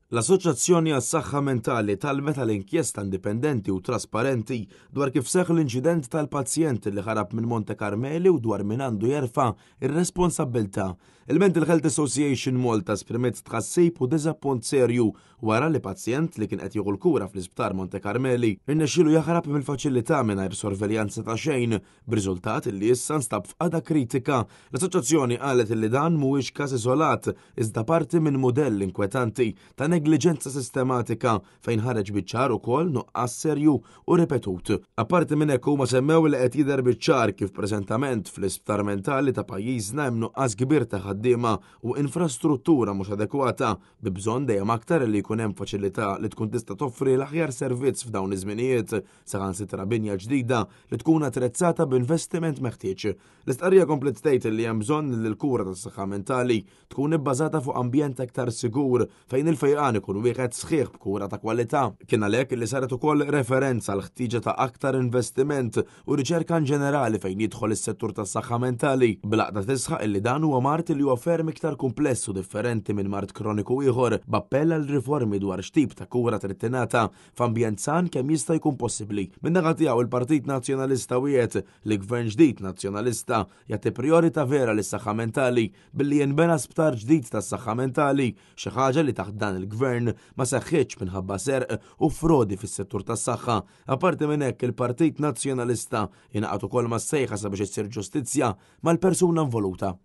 L-Assoċjazzjoni għas-Saħħa Mentali talbet għal inkjesta indipendenti u trasparenti dwar kif seħħ l-inċident tal-pazjent li ħarab minn Monte Carmeli u dwar min għandu jerfa' r-responsabbiltà. Il-Mental Health Association Malta esprimiet tħassib u diżappunt serju wara li pazjent li kien qed jieħu l-kura fl-Isptar Monte Carmeli rnexxielu jaħrab mill-faċilità mingħajr sorveljanza ta' xejn, b'riżultat li issa nstab f'qagħda kritika. L-assoċjazzjoni qalet li dan mhuwiex każ iżolat iżda parti minn mudell inkwetanti ta' negliġenza sistematika fejn ħareġ biċ-ċar ukoll nuqqas serju u ripetut. Apparti minn hekk huma semmew li qed jidher biċ-ċar kif preżentament fl-isptar mentali ta' pajjiżna hemm nuqqas kbir ta' ħaddiema u infrastruttura mhux adekwata bi bżonn dejjem aktar li jkun hemm faċilità li tkun tista' toffri l-aħjar servizz f'dawn iż-żminijiet, saħansitra binja ġdida li tkun attrezzata b'investiment meħtieġ. L-istqarrija kompliet tgħid li hemm bżonn li l-kura tas-saħħa mentali tkun ibbażata fuq ambjent aktar sigur fejn il-fejqan ikun wieħed sħiħ b'kura ta' kwalità. Kien għalhekk li saret ukoll referenza għal ħtieġa ta' aktar investiment u riċerka ġenerali fejn jidħol is-settur tas-saħħa mentali, bl-għaqda tisħaq illi dan huwa mard li huwa ferm iktar kumpless u differenti minn mard kroniku ieħor, b'appell għal riformi dwar x'tip ta' kura trid tingħata f'ambjent san kemm jista' jkun possibbli. Min-naħa tiegħu il-Partit Nazzjonalista wiegħed li gvern ġdid Nazzjonalista jagħti prijorità vera lis-saħħa mentali billi jinbena sptar ġdid tas-saħħa mentali, xi ħaġa li taħt dan il-gvern ma seħħitx minħabba serq u frodi fis-settur tas-saħħa. Apparti minn hekk, il-Partit Nazzjonalista ingħaqad ukoll mas-sejħa sabiex issir ġustizzja mal-persuna involuta.